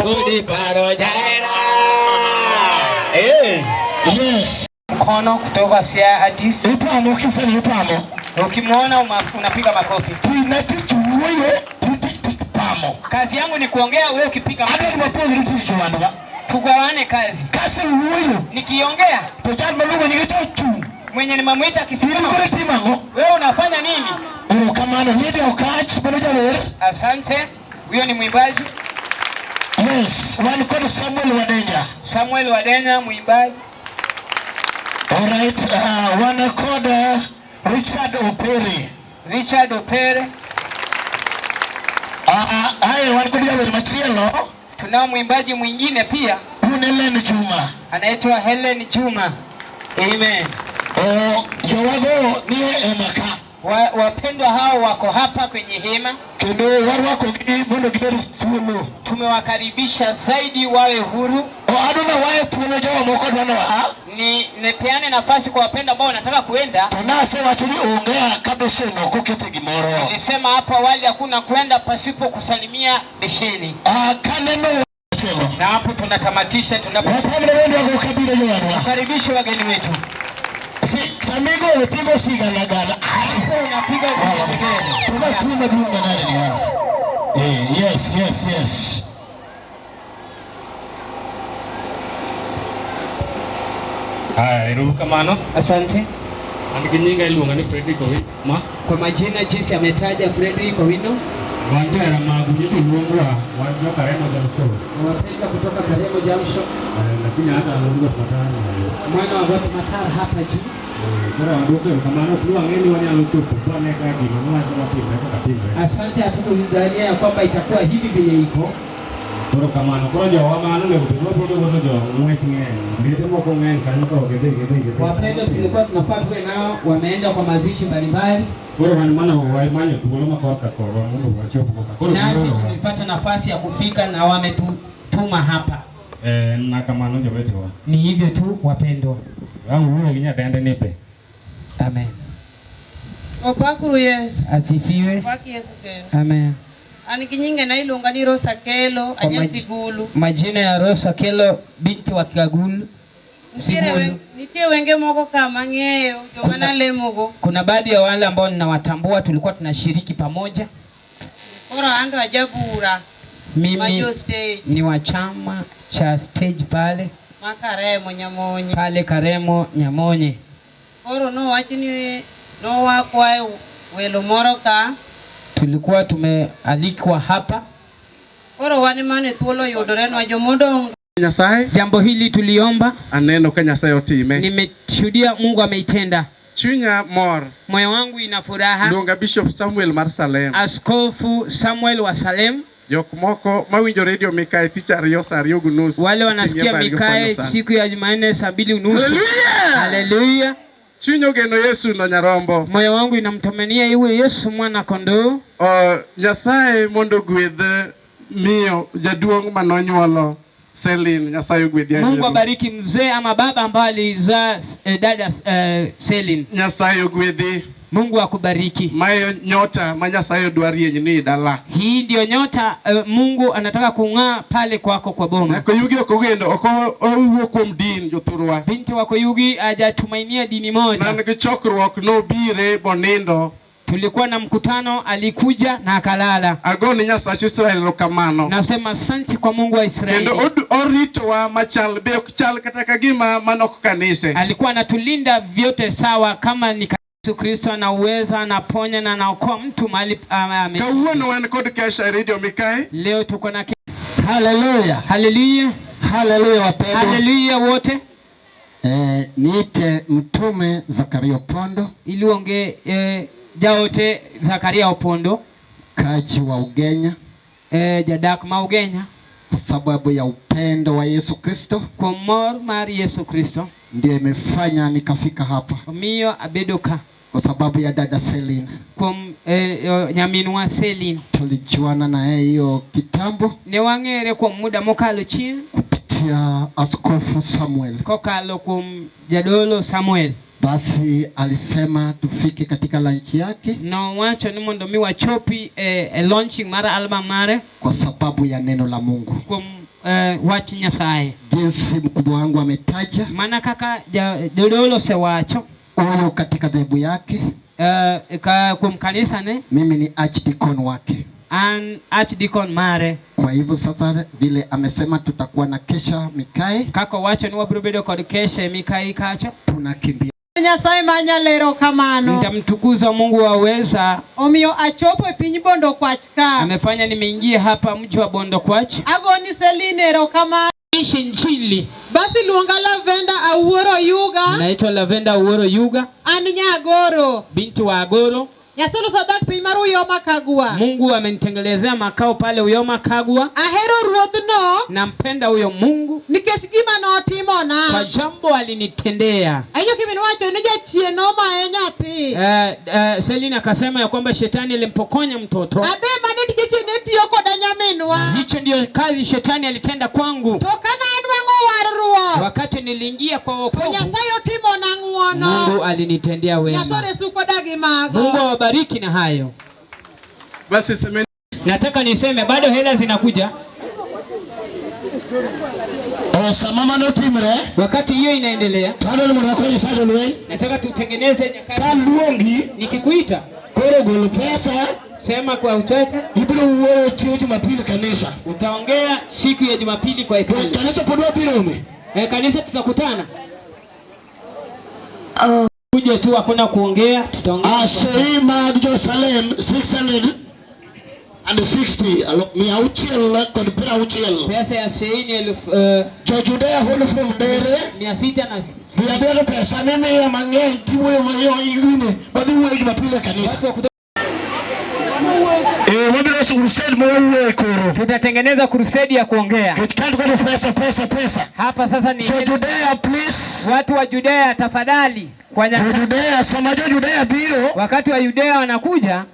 podi paro. Jahera. Yes. Mkono kutoka Siaya Artist. Ipamo kisani ipamo. Ukimwona unapiga makofi. Pamo. Kazi yangu ni kuongea, wewe ukipiga makofi. Tugawane kazi. Kasi wuoyo. Nikiongea To jal maluongo nyinge to chung'. mwenye nimemwita akisimama, In koro timo ang'o? wewe unafanya nini? Erokamano. Lydia Okach mano jawer. Asante. Huyo ni mwimbaji. Yes, wan kod Samuel Wadenya. Samuel Wadenya mwimbaji. Alright, wan kod Richard Opere. Richard Opere. Aye, wan kod jawer machielo. Tunao mwimbaji mwingine pia. Un Helen Juma. Anaitwa Helen Juma. Amen. Oh, jowago nie hema ka. Wapendwa hao wako hapa kwenye hema. Kendo warwakogi mondo gibed thuolo. Tumewakaribisha zaidi wawe huru. Oh, adwa waye thuolo jowa moko dwa noa. Ni nipeane nafasi kwa wapendwa ambao wanataka kuenda. To nasewacho ni onge ka besen ok okete gimoro. Nilisema hapo awali hakuna kwenda pasipo kusalimia besheni. Kaneno machielo. Na hapo tunatamatisha tunapokaribisha wageni wetu. Samigo pigo sigalagala. Hapo unapiga Tuna maduong' manade ni hawa. Yes, yes, yes. Haya, erokamano. Asante. An gi nyinga iluonga ni Fredrick Owino. Kwa majina jinsi ametaja Fredrick Owino. Wan johera magu nyocha oluongwa, wan jo Karemo Junction. Wapendwa kutoka Karemo Junction. Lakini hata aluongo Matar malo. Mwana wa Got Matar hapa juu. Koro waduoko erokamano, ok wang'e ni wanyalo chopo kwane ka gima nwacho notimre kaka timre. Asante, hatukudhania ya kwamba itakuwa hivi vile iko. Koro kamano, koro jowa mano onego bed wabedo godo jo ng'wech ng'eny. Liete moko ng'eny kanyo koro gidhi gidhi gidhi. Wapendwa, tulikuwa tunafaa tuwe nao, wameenda kwa mazishi mbalimbali. Koro wan mano wamanyo thuolo ma korka korwa mondo wachop go ka. Koro Nasi giorowa. tulipata nafasi ya kufika na wametutuma hapa. Na kamano jowetewa. Ni hivyo tu wapendwa. Ang wuoyo gi nyadende ni be. Amen. Opakuru Yesu. Asifiwe. Opak Yesu kendo. Amen. An gi nyinge na iluonga ni Rosa Kelo, Kwa anya Sigulu. Majina ya Rosa Kelo binti wa Kagulu. Sigulu. Nitie wenge moko ka mang'eyo joma nalemogo. Kuna baadhi ya wale ambao ninawatambua tulikuwa tunashiriki pamoja. Koro an to ajabura Mimi ma jo stage ni wa chama cha stage pale ma Karemo Nyamonye. pale Karemo Nyamonye. Koro nowach ni nowakwayo welo moro ka. Tulikuwa tumealikwa hapa. Koro wan mane thuolo yudore jomodong'. Nyasaye, jambo hili tuliomba, aneno ka Nyasaye otime. Nimeshuhudia Mungu ameitenda. Chunya mor. Moyo wangu ina furaha. Luonga Bishop Samuel mar Salem. Askofu Samuel wa Salem. Jok moko mawinjo radio Mikae tich ariyo saa ariyo gi nus. Wale wanasikia Mikae siku ya Jumanne saa 2:30. Haleluya! Haleluya! Chunya ogeno Yesu no nyarombo. Moyo wangu inamtumainia iwe Yesu mwana kondoo. Nyasaye mondo ogwedh miyo jaduong' manonyuolo Celine. Nyasaye ogwedhi Mungu ahinya. abariki mzee ama baba ambaye alizaa dada Celine. Nyasaye ogwedhi. Mungu akubariki. Mayo nyota ma Nyasaye dwa rieny ni dala. Hii ndio nyota Mungu anataka kung'aa pale kwako kwa boma. Koyugi ok ogendo ok owuo kuom din jothurwa. Binti wa Koyugi hajatumainia dini moja. Nan gi chokruok nobire bonindo. Tulikuwa na mkutano, alikuja na akalala. Agoni Nyasach Israel erokamano. Nasema asante kwa Mungu wa Israeli. Kendo oritowa machal be ok chal kata ka gima manok kanise. Alikuwa anatulinda vyote sawa kama ni Yesu Kristo anaweza, anaponya na anaokoa mtu mahali ame. Kawuono wan kod kesha e Radio Mikae. Leo tuko na Haleluya. Haleluya. Haleluya wapendwa. Haleluya wote. Niite Mtume Zakaria Opondo. Iluonge jaote Zakaria Opondo. Kaji wa Ugenya. Jadak ma Ugenya. Kwa sababu ya upendo wa Yesu Kristo. Kwa mor mar Yesu Kristo. Ndiye imefanya nikafika hapa. Omiyo abedo ka. Kwa sababu ya dada Celine. Kuom nyaminwa Celine. Tulijuana na yeye hiyo kitambo. Ne wang'ere kuom muda mokalo chien. Kupitia Askofu Samuel. Kokalo kuom jadolo Samuel. Basi alisema tufike katika lunch yake. Nowacho ni mondo mi wachopi launching mar album mare. Kwa sababu ya neno la Mungu. Kuom wach Nyasaye. Jinsi mkubwa wangu ametaja. Mana kaka jadolo osewacho. Huyo katika dhehebu yake. Kuom kanisa ne. Mimi ni archdeacon wake. An archdeacon mare. Kwa hivyo sasa vile amesema tutakuwa na kesha Mikae. Kako wacho ni wabiro bedo kod kesha Mikae kacha. Tunakimbia. Nyasaye manyalero kamano. Nitamtukuza Mungu waweza. Omiyo achopo e piny Bondo Kwach ka. Amefanya nimeingia hapa mji wa Bondo Kwach. Agoni Celine erokamano. Ishi Injili. Basi luonga Lavenda Awuoro Yuga. Naitwa Lavenda Awuoro Yuga. An Nyagoro. Binti wa Agoro. Nyasaye osedak piny mar Uyoma Kagwa. Mungu amenitengelezea makao pale Uyoma Kagwa. Ahero ruodhno. Nampenda huyo Mungu. Nikech gima notimona. Kwa jambo alinitendea. Ayo kimi wacho ni jachien nomaye nyathi. Celine akasema ya kwamba shetani alimpokonya mtoto. Abe mane tich ne tiyo koda nyaminwa. Hicho ndio kazi shetani alitenda kwangu. To kana anwang'o warruok. Wakati niliingia kwa wokovu. To Nyasaye otimona ng'uono. Mungu alinitendea wema. Nyasaye oresu koda gi mago. Mungu awabariki na hayo. Basi semeni. Nataka niseme bado hela zinakuja. Samama no timre. Wakati hiyo inaendelea, nataka tutengeneze nyakati. Nikikuita koro golo pesa, sema kwa uchache. Ibiro wuoyo chieng' Jumapili kanisa. Utaongea siku ya Jumapili kwa hekalu. Kanisa pod wadhi rome. Kanisa tutakutana. Kuja tu hakuna kuongea, tutaongea. Asei mag Jerusalem 660 mia auchiel kod piero auchiel. Pesa ya seini elfu Jo Judea holo from Ndere 600 na mia pesa mimiya mang'eny tiwuoyo mayo igine wadhi wuoyo Jumapili e kanisa. Tutatengeneza crusade ya kuongea. Pesa, pesa, pesa. Hapa sasa ni Judea, please. Watu wa Judea tafadhali. Kwa Judea, soma jo Judea biro. Wakati wa Judea wanakuja.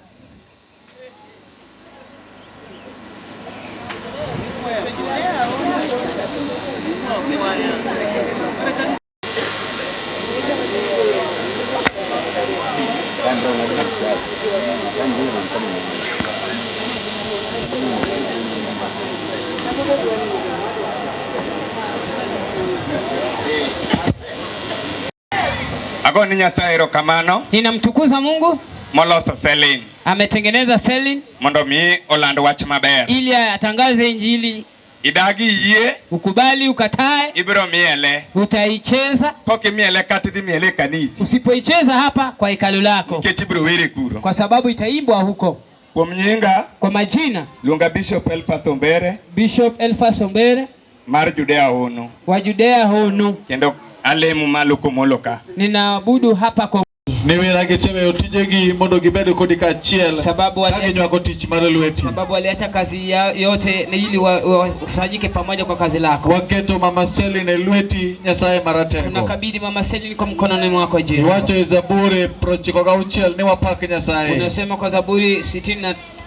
Agoni Nyasaye erokamano. Ninamtukuza Mungu moloso Selin ametengeneza Selin mondo mi oland wach maber. ili atangaze Injili. Idagi yie, ukubali ukatae, ibiro miele. Utaicheza. Kok imiele kata idhi miele e kanisi. Usipoicheza hapa kwa hekalu lako, nikech ibiro were kuro. Kwa sababu itaimbwa huko. Kuom nyinga, kwa majina, luonga Bishop Elfas Ombere, Bishop Elfas Ombere mar Judea Hono, wa Judea Hono, kendo alemo malo Komolo ka. Ninaabudu hapa kwa Ni wera giseweyo tijegi mondo gibed kodi kaachiel ka ginywako tich mar lweti. Sababu waliacha kazi ya yote ili wakusanyike pamoja kwa kazi lako. Waketo Mama Selin e lweti Nyasaye maratego. Tunakabidhi Mama Selin kwa mkononi mwako Jehova. Iwacho e Zaburi 96 ni wapak Nyasaye. Unasema kwa Zaburi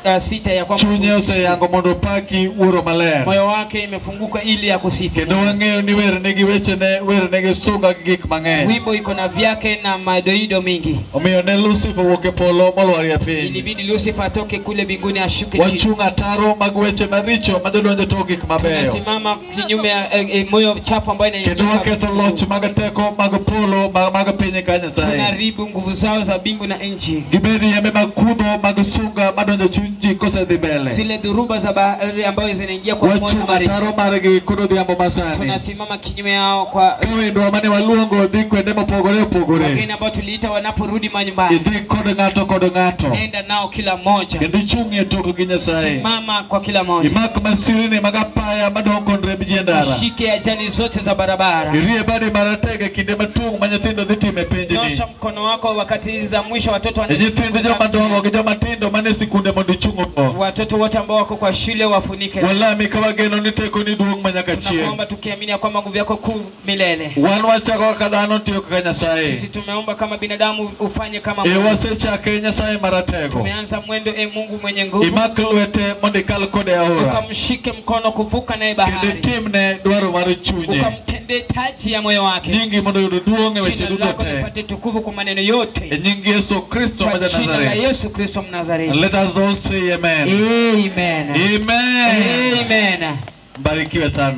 66 ya kwamba Chunye oseyango mondo opaki Wuoro maler. moyo wake imefunguka ili akusifu. Kendo wang'eyo ni wer nigi wechene, wer nigi sunga gi gik mang'eny. Wimbo iko na vyake na madoido mingi. Omiyo ne Lucifer owuok e polo molwar e piny. Ilibidi Lucifer atoke kule mbinguni ashuke chini. Wachung' ataro mag weche maricho ma jodonjo to gik mabeyo. Tunasimama kinyume ya moyo chafu ambayo Kendo inaingia. waketho loch mag teko mag polo mag piny ka Nyasaye. Tunaharibu nguvu zao za mbingu na nchi. Gibed yembe mag kudho mag sunga madonjo chuny ji kosedhi mbele. Zile dhuruba za bahari ambayo zinaingia kwa moyo Wachung' wa ataro margi kod odhiambo masani. Tunasimama kinyume yao kwa Ka wendwa mane waluongo dhi kuonde mopogore opogore. wageni ambao tuliita wanaporudi manyumbani. Idhi kod ng'ato kod ng'ato. Nenda nao kila mmoja. Kendo ichung'ie tokgi Nyasaye. Simama kwa kila mmoja. Imak masirni mag apaya madong' kod remb ji e ndara. Shike ajali zote za barabara. Irie badi maratego e kinde matung' ma nyithindo dhi timo e penjni. Nyosha mkono wako wakati hizi za mwisho watoto E nyithind joma dongo gi joma tindo mane sikunde mondo ichung' go. Watoto wote ambao wako kwa shule wafunike. Walami ka wageno ni tekoni duong' manyaka chieng'. Tunakuomba tukiamini ya kwamba nguvu yako kuu milele. Wan wachako kaka dhano tiyo kaka Nyasaye. Sisi tumeomba kama binadamu ufanye kama E Mungu. wasechake Nyasaye maratego. Tumeanza mwendo, e Mungu mwenye nguvu. Imak lwete mondo ikal kode aora. Ukamshike mkono kuvuka naye Kendo bahari. itimne dwaro mar chunye. Ukamtendee taji ya moyo wake. Nyingi mondo oyud duong' e weche Jina duto lako te. lipate tukufu kwa maneno yote. E nying Yesu Kristo ma Kwa jina la ja-Nazareth. Yesu Kristo Mnazareti. And let us all say amen. Amen. Amen. Amen. Mbarikiwe sana.